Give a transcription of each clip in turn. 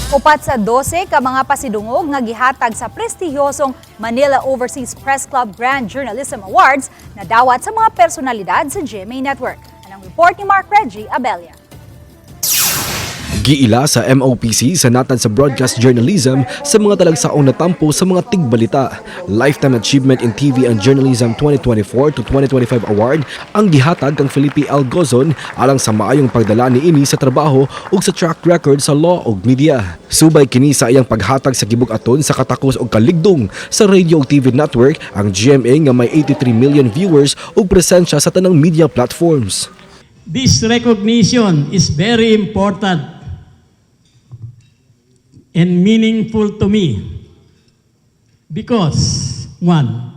Upat sa 12 ka mga pasidungog nga gihatag sa prestihiyosong Manila Overseas Press Club Grand Journalism Awards nadawat sa mga personalidad sa GMA Network. Anang report ni Mark Reggie Abella. Giila sa MOPC sa natad sa broadcast journalism sa mga talagsaong natampo sa mga tigbalita. Lifetime Achievement in TV and Journalism 2024 to 2025 Award ang gihatag kang Felipe L. Gozon alang sa maayong pagdala niini sa trabaho ug sa track record sa law ug media. Subay kini sa iyang paghatag sa gibug-aton sa katakos ug kaligdong sa radio ug TV network ang GMA nga may 83 million viewers ug presensya sa tanang media platforms. This recognition is very important and meaningful to me because, one,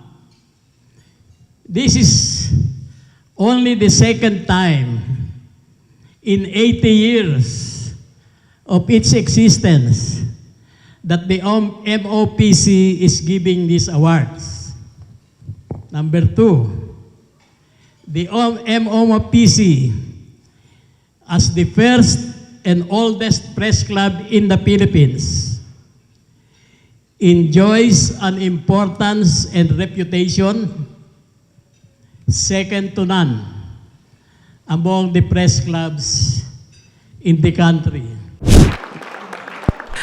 this is only the second time in 80 years of its existence that the MOPC is giving these awards. Number two, the MOPC, as the first and oldest press club in the Philippines, enjoys an importance and reputation second to none among the press clubs in the country.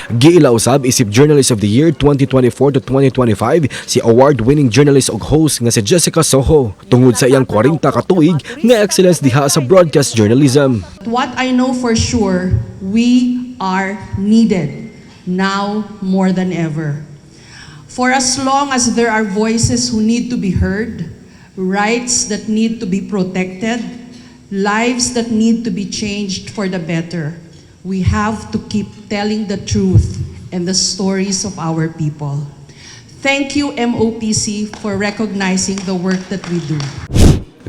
Giila usab isip Journalist of the Year 2024 to 2025 si award-winning journalist ug host nga si Jessica Soho tungod sa iyang 40 ka tuig nga excellence diha sa broadcast journalism. What I know for sure, we are needed now more than ever. For as long as there are voices who need to be heard, rights that need to be protected, lives that need to be changed for the better, we have to keep telling the truth and the stories of our people. Thank you, MOPC, for recognizing the work that we do.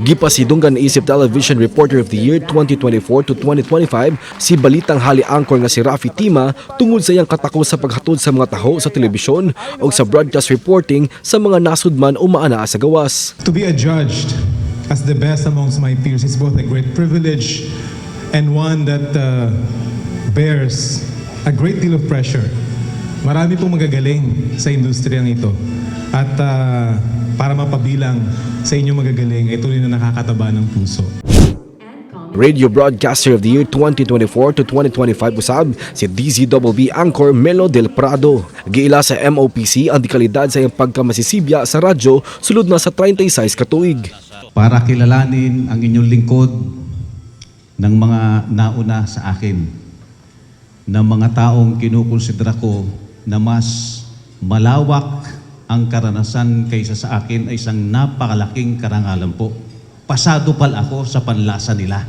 Gipasidunggan isip Television Reporter of the Year 2024 to 2025 si Balitang Hali anchor nga si Rafi Tima tungod sa iyang katakos sa paghatod sa mga taho sa telebisyon o sa broadcast reporting sa mga nasudman o maanaa sa gawas. To be adjudged as the best amongst my peers is both a great privilege and one that bears a great deal of pressure. Marami pong magagaling sa industriyang ito. At para mapabilang sa inyong magagaling ay tuloy na nakakataba ng puso. Radio Broadcaster of the Year 2024 to 2025 usab si DZBB anchor Melo del Prado. Giila sa MOPC ang dekalidad sa iyang pagkamasisibya sa radyo sulod na sa 36 ka tuig. Para kilalanin ang inyong lingkod ng mga nauna sa akin, ng mga taong kinukonsidera ko na mas malawak ang karanasan kaysa sa akin, ay isang napakalaking karangalan po. Pasado pala ako sa panlasa nila.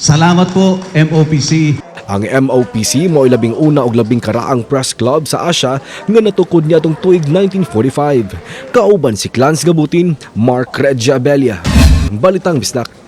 Salamat po, MOPC. Ang MOPC mao 11 og labing karaang press club sa Asia nga natukod niadtong tuig 1945. Kauban si Clans Gabutin, Mark Regia Abella. Balitang Bisdak.